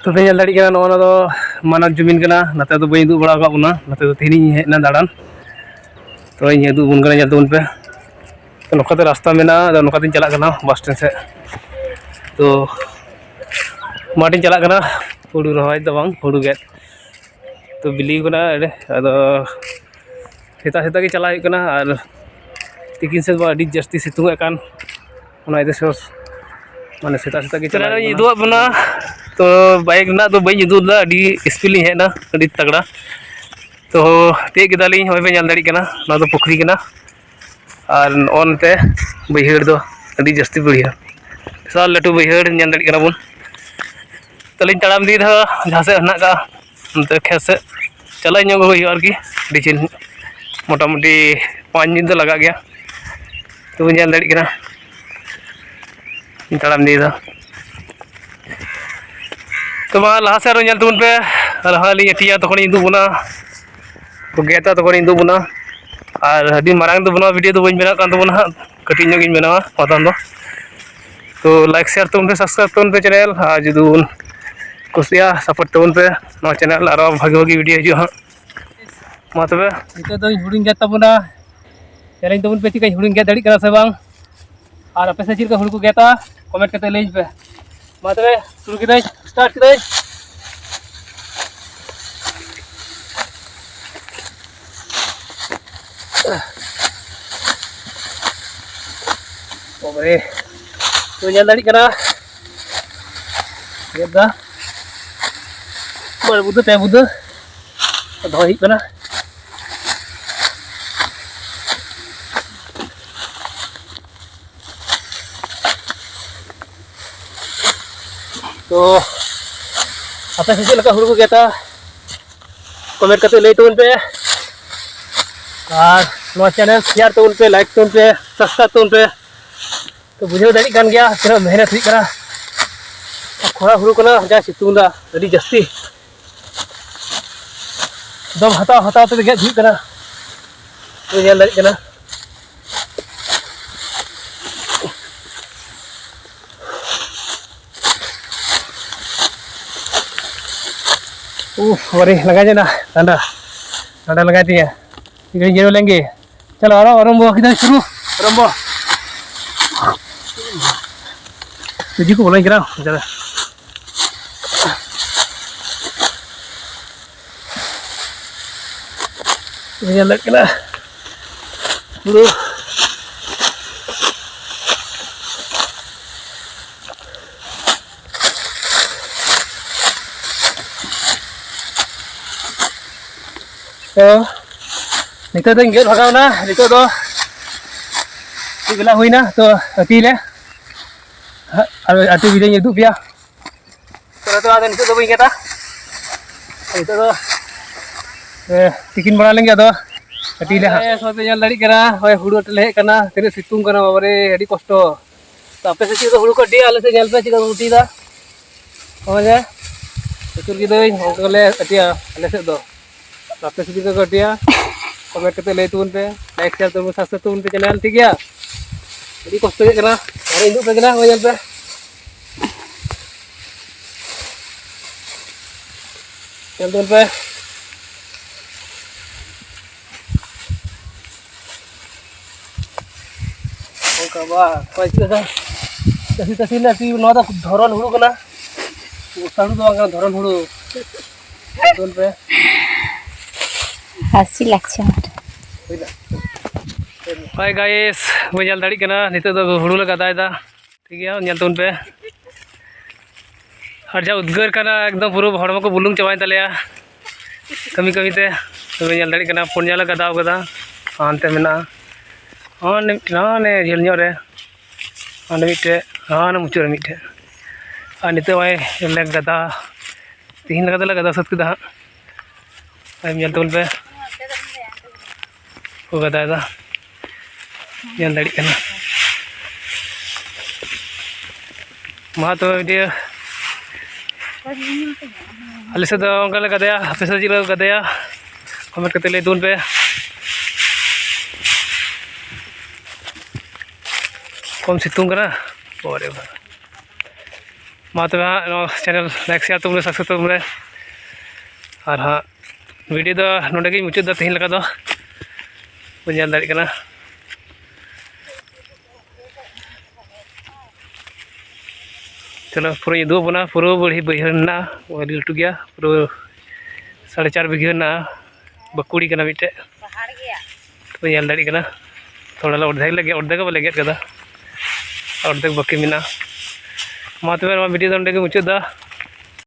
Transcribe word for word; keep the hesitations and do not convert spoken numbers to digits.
ᱛᱚᱵᱮ ᱧᱮᱞ ᱫᱟᱲᱮᱭᱟᱜ ᱠᱟᱱᱟ, ᱱᱚᱣᱟ ᱫᱚ ᱢᱟᱱᱟᱨ ᱡᱩᱢᱤᱱ ᱠᱟᱱᱟ᱾ ᱱᱚᱛᱮ ᱫᱚ ᱵᱟᱹᱧ ᱩᱫᱩᱜ ᱵᱟᱲᱟ ᱟᱠᱟᱫ ᱵᱚᱱᱟ, ᱱᱚᱛᱮ ᱫᱚ ᱛᱮᱦᱮᱧ ᱤᱧ ᱦᱮᱡ ᱮᱱᱟ ᱫᱟᱬᱟᱱ᱾ ᱛᱚ ᱤᱧ ᱩᱫᱩᱜ ᱵᱚᱱ ᱠᱟᱱᱟ, ᱧᱮᱞ ᱛᱟᱵᱚᱱ ᱯᱮ᱾ ᱛᱚ ᱱᱚᱝᱠᱟᱛᱮ ᱨᱟᱥᱛᱟ ᱢᱮᱱᱟᱜᱼᱟ, ᱟᱫᱚ ᱱᱚᱝᱠᱟᱛᱮᱧ ᱪᱟᱞᱟᱜ ᱠᱟᱱᱟ ᱵᱟᱥ ᱥᱴᱮᱱᱰ ᱥᱮᱫ᱾ ᱛᱚ ᱢᱟᱴᱷᱤᱧ ᱪᱟᱞᱟᱜ ᱠᱟᱱᱟ, ᱦᱩᱲᱩ ᱨᱚᱦᱚᱭ ᱫᱚ ᱵᱟᱝ, ᱦᱩᱲᱩ ᱜᱮᱫ᱾ ᱛᱚ ᱵᱤᱞᱤ ᱠᱟᱱᱟ ᱮᱸᱰᱮ, ᱟᱫᱚ ᱥᱮᱛᱟᱜ ᱥᱮᱛᱟᱜ ᱜᱮ ᱪᱟᱞᱟᱜ ᱦᱩᱭᱩᱜ ᱠᱟᱱᱟ᱾ ᱟᱨ ᱛᱤᱠᱤᱱ ᱥᱮᱫ ᱢᱟ ᱟᱹᱰᱤ ᱡᱟᱹᱥᱛᱤ ᱥᱤᱛᱩᱝ ᱮᱫ ᱠᱟᱱ, ᱚᱱᱟ ᱤᱭᱟᱹᱛᱮ ᱥᱚᱥ ᱢᱟᱱᱮ ᱥᱮᱛᱟᱜ ᱥᱮᱛᱟᱜ ᱜᱮ ᱪᱟᱞᱟᱜ ᱦᱩᱭᱩᱜ ᱠᱟᱱᱟ᱾ ᱤᱫᱩᱣᱟᱜ ᱵᱚᱱᱟ᱾ ᱛᱚ ᱵᱟᱭᱤᱠ ᱨᱮᱱᱟᱜ ᱫᱚ ᱵᱟᱹᱧ ᱩᱫᱩᱜ ᱞᱮᱫᱟ, ᱟᱹᱰᱤ ᱥᱯᱤᱰ ᱞᱤᱧ ᱦᱮᱡ ᱮᱱᱟ, ᱟᱹᱰᱤ ᱛᱟᱜᱽᱲᱟ᱾ ᱛᱚ ᱛᱤᱭᱳᱜ ᱠᱮᱫᱟᱞᱤᱧ, ᱱᱚᱜᱼᱚᱭ ᱯᱮ ᱧᱮᱞ ᱫᱟᱲᱮᱭᱟᱜ ᱠᱟᱱᱟ, ᱱᱚᱣᱟ ᱫᱚ ᱯᱩᱠᱷᱨᱤ ᱠᱟᱱᱟ᱾ ᱟᱨ ᱱᱚᱜᱼᱚ ᱱᱚᱛᱮ ᱵᱟᱹᱭᱦᱟᱹᱲ ᱫᱚ ᱟᱹᱰᱤ ᱡᱟᱹᱥᱛᱤ ᱵᱟᱹᱲᱤᱡᱼᱟ, ᱵᱤᱥᱟᱞ ᱞᱟᱹᱴᱩ ᱵᱟᱹᱭᱦᱟᱹᱲ ᱧᱮᱞ ᱫᱟᱲᱮᱭᱟᱜ ᱠᱟᱱᱟ ᱵᱚᱱ᱾ ᱛᱟᱦᱞᱮᱧ ᱛᱟᱲᱟᱢ ᱤᱫᱤᱭᱮᱫᱟ ᱡᱟᱦᱟᱸ ᱥᱮᱫ ᱦᱮᱱᱟᱜ ᱠᱟᱜᱼᱟ, ᱚᱱᱛᱮ ᱠᱷᱮᱛ ᱥᱮᱫ ᱪᱟᱞᱟᱜ ᱧᱚᱜ ᱦᱩᱭᱩᱜᱼᱟ ᱟᱨᱠᱤ, ᱟᱹᱰᱤ ᱡᱷᱟᱹᱞ, ᱢᱚᱴᱟᱢᱩᱴᱤ ᱯᱟᱸᱪ ᱢᱤᱱᱤᱴ ᱫᱚ ᱞᱟᱜᱟᱜ ᱜᱮᱭᱟ᱾ ᱛᱚᱵᱮ ᱧᱮᱞ ᱫᱟᱲᱮᱭᱟᱜ ᱠᱟᱱᱟ, ᱤᱧ ᱛᱟᱲᱟᱢ ᱤᱫᱤᱭᱮᱫᱟ᱾ ᱛᱚ ᱢᱟ ᱞᱟᱦᱟ ᱥᱮᱫ ᱟᱨᱚ ᱧᱮᱞ ᱛᱟᱵᱚᱱ ᱯᱮ, ᱞᱟᱦᱟ ᱞᱤᱧ ᱟᱹᱴᱤᱭᱟ ᱛᱚᱠᱷᱚᱱᱤᱧ ᱩᱫᱩᱜ ᱵᱚᱱᱟ, ᱛᱚ ᱜᱮᱫᱟ ᱛᱚᱠᱷᱚᱱᱤᱧ ᱩᱫᱩᱜ ᱵᱚᱱᱟ᱾ ᱟᱨ ᱟᱹᱰᱤ ᱢᱟᱨᱟᱝ ᱫᱚ ᱵᱟᱹᱱᱩᱜᱼᱟ, ᱵᱷᱤᱰᱤᱭᱳ ᱫᱚ ᱵᱟᱹᱧ ᱵᱮᱱᱟᱣ ᱠᱟᱱ ᱛᱟᱵᱚᱱᱟ ᱦᱟᱸᱜ, ᱠᱟᱹᱴᱤᱡ ᱧᱚᱜ ᱜᱤᱧ ᱵᱮᱱᱟᱣᱟ ᱯᱨᱚᱛᱷᱚᱢ ᱫᱚ᱾ ᱛᱚ ᱞᱟᱭᱤᱠ ᱥᱮᱭᱟᱨ ᱛᱟᱵᱚᱱ ᱯᱮ, ᱥᱟᱵᱥᱠᱨᱟᱭᱤᱵ ᱛᱟᱵᱚᱱ ᱯᱮ ᱪᱮᱱᱮᱞ, ᱟᱨ ᱡᱩᱫᱤ ᱵᱚᱱ ᱠᱩᱥᱤᱭᱟᱜᱼᱟ ᱥᱟᱯᱳᱨᱴ ᱛᱟᱵᱚᱱ ᱯᱮ ᱱᱚᱣᱟ ᱪᱮᱱᱮᱞ, ᱟᱨᱚ ᱵᱷᱟᱜᱤ ᱵᱷᱟᱜᱤ ᱵᱷᱤᱰᱤᱭᱳ ᱦᱤᱡᱩᱜᱼᱟ ᱦᱟᱸᱜ᱾ ᱢᱟ ᱛᱚᱵᱮ᱾ ᱱᱤᱛᱚᱜ ᱫᱚᱧ ᱦᱩᱲᱩᱧ ᱜᱮᱫ ᱛᱟᱵᱚᱱᱟ, ᱧᱮᱞᱟᱹᱧ ᱛᱟᱵᱚᱱ ᱯᱮ ᱪᱤᱠᱟᱹᱧ ᱦᱩᱲᱩᱧ ᱜᱮᱫ ᱫᱟᱲᱮᱭᱟᱜ ᱠᱟᱱᱟ ᱥᱮ ᱵᱟᱝ, ᱟᱨ ᱟᱯᱮ ᱥᱮᱫ ᱪᱮᱫ ᱞᱮᱠᱟ ᱦᱩᱲᱩ ᱠᱚ ᱜᱮᱫᱟ ᱠᱚᱢᱮᱱᱴ ᱠᱟᱛᱮ ᱞᱟᱹᱭᱟᱹᱧ ᱯᱮ᱾ ᱢᱟ ᱛᱚᱵᱮ ᱥᱩᱨᱩ ᱠᱤᱫᱟᱹᱧ, ᱥᱴᱟᱨᱴ ᱠᱤᱫᱟᱹᱧ᱾ ᱵᱟᱵᱟᱨᱮ, ᱛᱚ ᱧᱮᱞ ᱫᱟᱲᱮᱭᱟᱜ ᱠᱟᱱᱟ, ᱜᱮᱫ ᱫᱟ ᱵᱟᱨ ᱵᱩᱫᱟᱹ ᱯᱮ ᱵᱩᱫᱟᱹ ᱫᱚᱦᱚᱭ ᱦᱩᱭᱩᱜ ᱠᱟᱱᱟ᱾ ᱛᱚ ᱟᱯᱮ ᱥᱮᱫ ᱪᱮᱫ ᱞᱮᱠᱟ ᱦᱩᱲᱩ ᱠᱚ ᱜᱮᱫᱟ, ᱠᱚᱢᱮᱱᱴ ᱠᱟᱛᱮ ᱞᱟᱹᱭ ᱛᱟᱵᱚᱱ ᱯᱮ, ᱟᱨ ᱱᱚᱣᱟ ᱪᱮᱱᱮᱞ ᱥᱮᱭᱟᱨ ᱛᱟᱵᱚᱱ ᱯᱮ, ᱞᱟᱭᱤᱠ ᱛᱟᱵᱚᱱ ᱯᱮ, ᱥᱟᱵᱥᱠᱨᱟᱭᱤᱵ ᱛᱟᱵᱚᱱ ᱯᱮ᱾ ᱛᱚ ᱵᱩᱡᱷᱟᱹᱣ ᱫᱟᱲᱮᱭᱟᱜ ᱠᱟᱱ ᱜᱮᱭᱟ ᱛᱤᱱᱟᱹᱜ ᱢᱮᱦᱱᱚᱛ ᱦᱩᱭᱩᱜ ᱠᱟᱱᱟ᱾ ᱟᱨ ᱠᱷᱚᱨᱟ ᱦᱩᱲᱩ ᱠᱟᱱᱟ, ᱡᱟ ᱥᱤᱛᱩᱝ ᱫᱟ ᱟᱹᱰᱤ ᱡᱟᱹᱥᱛᱤ, ᱫᱚᱢ ᱦᱟᱛᱟᱣ ᱦᱟᱛᱟᱣ ᱛᱮᱜᱮ ᱜᱮᱫ ᱦᱩᱭᱩᱜ ᱠᱟᱱᱟ᱾ ᱛᱚ ᱧᱮᱞ ᱫᱟᱲᱮᱭᱟᱜ ᱠᱟᱱᱟ᱾ ᱩᱯᱷ, ᱵᱟᱵᱟᱨᱮ, ᱞᱟᱸᱜᱟ ᱧᱚᱜ ᱮᱱᱟ ᱰᱟᱸᱰᱟ᱾ ᱰᱟᱸᱰᱟ ᱞᱟᱸᱜᱟᱭᱮᱫ ᱛᱤᱧᱟᱹ᱾ ᱤᱧ ᱡᱤᱨᱟᱹᱣ ᱞᱮᱱ ᱜᱮ᱾ ᱪᱚᱞᱚ, ᱟᱨᱚ ᱟᱨᱟᱢᱵᱚ ᱠᱮᱫᱟ ᱥᱩᱨᱩ᱾ ᱟᱨᱟᱢᱵᱚ᱾ ᱛᱤᱡᱩ ᱠᱚ ᱵᱚᱞᱚᱧ ᱠᱟᱱᱟ᱾ ᱧᱮᱞ ᱫᱟᱲᱮᱭᱟᱜ ᱠᱟᱱᱟ᱾ ᱦᱩᱲᱩ᱾ ᱛᱚ, ᱱᱤᱛᱚᱜ ᱫᱚᱧ ᱜᱮᱫ ᱵᱷᱟᱜᱟᱣ ᱮᱱᱟ᱾ ᱱᱤᱛᱚᱜ ᱫᱚ ᱟᱹᱰᱤ ᱵᱮᱞᱟ ᱦᱩᱭᱱᱟ, ᱛᱚ ᱟᱹᱛᱤ ᱞᱮ᱾ ᱦᱟᱸᱜ, ᱟᱨ ᱟᱹᱛᱤ ᱵᱤᱫᱟᱹᱧ ᱩᱫᱩᱜ ᱯᱮᱭᱟ᱾ ᱛᱚ, ᱛᱚ, ᱟᱫᱚ ᱱᱤᱛᱚᱜ ᱫᱚ ᱵᱟᱹᱧ ᱜᱮᱫᱟ᱾ ᱱᱤᱛᱚᱜ ᱫᱚ, ᱮ, ᱛᱤᱠᱤᱱ ᱵᱮᱲᱟ ᱞᱮᱱ ᱜᱮ ᱟᱫᱚ ᱟᱹᱛᱤ ᱞᱮ ᱦᱟᱸᱜ᱾ ᱮ, ᱥᱚᱢᱚᱭ ᱯᱮ ᱧᱮᱞ ᱫᱟᱲᱮᱭᱟᱜ ᱠᱟᱱᱟ, ᱦᱳᱭ, ᱦᱩᱲᱩ ᱟᱹᱴᱤ ᱞᱮ ᱦᱮᱡ ᱟᱠᱟᱱᱟ᱾ ᱛᱤᱱᱟᱹᱜ ᱥᱤᱛᱩᱝ ᱠᱟᱱᱟ ᱵᱟᱵᱟᱨᱮ, ᱟᱹᱰᱤ ᱠᱚᱥᱴᱚ᱾ ᱛᱚ, ᱟᱯᱮ ᱥᱮᱫ ᱪᱮᱫ ᱞᱮᱠᱟ ᱦᱩᱲᱩ ᱠᱚ ᱟᱹᱴᱤᱭᱟ? ᱟᱞᱮ ᱥᱮᱫ ᱧᱮᱞ ᱯᱮ ᱪᱮᱫ ᱞᱮᱠᱟ ᱠᱚ ᱟᱹᱴᱤᱭᱮᱫᱟ᱾ ᱦᱳᱭ ᱡᱮ, ᱟᱹᱪᱩᱨ ᱠᱤᱫᱟᱹᱧ, ᱚᱱᱠᱟ ᱜᱮᱞᱮ ᱟᱹᱴᱤᱭᱟ ᱟᱞᱮ ᱥᱮᱫ ᱫᱚ᱾ ᱟᱯᱮ ᱥᱮᱫ ᱪᱮᱫ ᱞᱮᱠᱟ ᱠᱚ ᱟᱹᱴᱤᱭᱟ? ᱠᱚᱢᱮᱱᱴ ᱠᱟᱛᱮ ᱞᱟᱹᱭ ᱛᱟᱵᱚᱱ ᱯᱮ, ᱞᱟᱭᱤᱠ, ᱥᱮᱭᱟᱨ ᱛᱟᱵᱚᱱ, ᱥᱟᱵᱥᱠᱨᱟᱭᱤᱵ ᱛᱟᱵᱚᱱ ᱯᱮ ᱪᱮᱱᱮᱞ, ᱴᱷᱤᱠ ᱜᱮᱭᱟ? ᱟᱹᱰᱤ ᱠᱚᱥᱴᱚ ᱦᱩᱭᱩᱜ ᱠᱟᱱᱟ, ᱟᱨ ᱤᱧ ᱫᱩᱜ ᱯᱮ ᱠᱟᱱᱟ, ᱦᱳᱭ ᱧᱮᱞ ᱯᱮ, ᱧᱮᱞ ᱛᱟᱵᱚᱱ ᱯᱮ᱾ ᱚᱱᱠᱟ ᱵᱟ, ᱚᱠᱚᱭ ᱪᱮᱫ ᱞᱮᱠᱟ ᱪᱟᱹᱥᱤ ᱪᱟᱹᱥᱤ ᱞᱮ ᱟᱹᱴᱤ, ᱱᱚᱣᱟ ᱫᱚ ᱫᱷᱚᱨᱚᱱ ᱦᱩᱲᱩ ᱠᱟᱱᱟ, ᱵᱚᱨᱥᱟ ᱦᱩᱲᱩ ᱫᱚ ᱵᱟᱝ ᱠᱟᱱᱟ, ᱫᱷᱚᱨᱚᱱ ᱦᱩᱲᱩ᱾ ᱫᱩᱞ ᱯᱮ᱾ ᱦᱟᱹᱥᱤ ᱞᱟᱜᱪᱷᱟ ᱢᱟᱨ᱾ ᱦᱳᱭ ᱜᱟᱭᱮᱥ, ᱵᱚᱱ ᱧᱮᱞ ᱫᱟᱲᱮᱭᱟᱜ ᱠᱟᱱᱟ, ᱱᱤᱛᱚᱜ ᱫᱚ ᱦᱩᱲᱩ ᱞᱮ ᱜᱟᱫᱟᱭᱮᱫᱟ᱾ ᱴᱷᱤᱠ ᱜᱮᱭᱟ, ᱧᱮᱞ ᱛᱟᱵᱚᱱ ᱯᱮ᱾ ᱟᱨ ᱡᱟ ᱩᱫᱽᱜᱟᱹᱨ ᱠᱟᱱᱟ, ᱮᱠᱫᱚᱢ ᱯᱩᱨᱟᱹ ᱦᱚᱲᱢᱚ ᱠᱚ ᱵᱩᱞᱩᱝ ᱪᱟᱵᱟᱭᱮᱱ ᱛᱟᱞᱮᱭᱟ ᱠᱟᱹᱢᱤ ᱠᱟᱹᱢᱤ ᱛᱮ᱾ ᱛᱚᱵᱮ ᱧᱮᱞ ᱫᱟᱲᱮᱭᱟᱜ ᱠᱟᱱᱟ, ᱯᱩᱱᱭᱟ ᱞᱮ ᱜᱟᱫᱟᱣ ᱠᱟᱫᱟ, ᱦᱟᱱᱛᱮ ᱢᱮᱱᱟᱜᱼᱟ, ᱦᱟᱱᱮ ᱢᱤᱫᱴᱮᱱ, ᱦᱟᱱᱮ ᱡᱷᱟᱹᱞ ᱧᱚᱜ ᱨᱮ, ᱦᱟᱱᱮ ᱢᱤᱫᱴᱮᱡ, ᱦᱟᱱᱮ ᱢᱩᱪᱟᱹᱫ ᱨᱮ ᱢᱤᱫᱴᱮᱡ᱾ ᱟᱨ ᱱᱤᱛᱚᱜ ᱱᱚᱜᱼᱚᱭ ᱞᱮ ᱜᱟᱫᱟ, ᱛᱤᱦᱤᱧ ᱞᱮᱠᱟ ᱫᱚᱞᱮ ᱜᱟᱫᱟ ᱥᱟᱹᱛ ᱠᱮᱫᱟ ᱦᱟᱸᱜ᱾ ᱟᱨ ᱧᱮᱞ ᱛᱟᱵᱚᱱ ᱯᱮ᱾ ᱠᱚ ᱜᱟᱫᱟᱭᱮᱫᱟ, ᱧᱮᱞ ᱫᱟᱲᱮᱭᱟᱜ ᱠᱟᱱᱟ᱾ ᱢᱟ ᱛᱚᱵᱮ ᱵᱷᱤᱰᱤᱭᱳ, ᱟᱞᱮ ᱥᱮᱫ ᱫᱚ ᱚᱱᱠᱟ ᱞᱮ ᱜᱟᱫᱟᱭᱟ, ᱟᱯᱮ ᱥᱮᱫ ᱪᱮᱫ ᱞᱮᱠᱟ ᱠᱚ ᱜᱟᱫᱟᱭᱟ, ᱠᱚᱢᱮᱱᱴ ᱠᱟᱛᱮ ᱞᱟᱹᱭ ᱛᱟᱵᱚᱱ ᱯᱮ᱾ ᱠᱚᱢ ᱥᱤᱛᱩᱝ ᱠᱟᱱᱟ᱾ ᱯᱚᱨᱮ ᱵᱟᱨ᱾ ᱢᱟ ᱛᱚᱵᱮ ᱦᱟᱸᱜ, ᱱᱚᱣᱟ ᱪᱮᱱᱮᱞ ᱞᱟᱭᱤᱠ, ᱥᱮᱭᱟᱨ ᱛᱟᱵᱚᱱ ᱯᱮ, ᱥᱟᱵᱥᱠᱨᱟᱭᱤᱵ ᱛᱟᱵᱚᱱ ᱯᱮ᱾ ᱟᱨ ᱦᱟᱸᱜ ᱵᱷᱤᱰᱤᱭᱳ ᱫᱚ ᱱᱚᱰᱮ ᱜᱤᱧ ᱢᱩᱪᱟᱹᱫ ᱫᱟ ᱛᱮᱦᱮᱧ ᱞᱮᱠᱟ ᱫᱚ᱾ ᱵᱚᱱ ᱧᱮᱞ ᱫᱟᱲᱮᱭᱟᱜ ᱠᱟᱱᱟ, ᱪᱚᱞᱚ ᱯᱩᱨᱟᱹᱧ ᱩᱫᱩᱜ ᱟᱵᱚᱱᱟ᱾ ᱯᱩᱨᱟᱹ ᱵᱟᱹᱲᱦᱤ ᱵᱟᱹᱭᱦᱟᱹᱲ ᱦᱮᱱᱟᱜᱼᱟ, ᱟᱹᱰᱤ ᱞᱟᱹᱴᱩ ᱜᱮᱭᱟ, ᱯᱩᱨᱟᱹ ᱥᱟᱲᱮ ᱪᱟᱨ ᱵᱤᱜᱷᱟᱹ ᱦᱮᱱᱟᱜᱼᱟ᱾ ᱵᱟᱹᱠᱩᱲᱤ ᱠᱟᱱᱟ ᱢᱤᱫᱴᱮᱡ, ᱯᱮ ᱧᱮᱞ ᱫᱟᱲᱮᱭᱟᱜ ᱠᱟᱱᱟ᱾ ᱛᱷᱚᱲᱟ ᱞᱮ ᱚᱨᱫᱷᱮᱠ ᱞᱮ ᱜᱮᱫ, ᱚᱨᱫᱷᱮᱠ ᱦᱚᱸ ᱵᱟᱞᱮ ᱜᱮᱫ ᱠᱟᱫᱟ, ᱚᱨᱫᱷᱮᱠ ᱵᱟᱹᱠᱤ ᱢᱮᱱᱟᱜᱼᱟ᱾ ᱢᱟ ᱛᱚᱵᱮ ᱱᱚᱣᱟ ᱵᱷᱤᱰᱤᱭᱳ ᱫᱚ ᱱᱚᱰᱮ ᱜᱮ ᱢᱩᱪᱟᱹᱫ ᱫᱟ᱾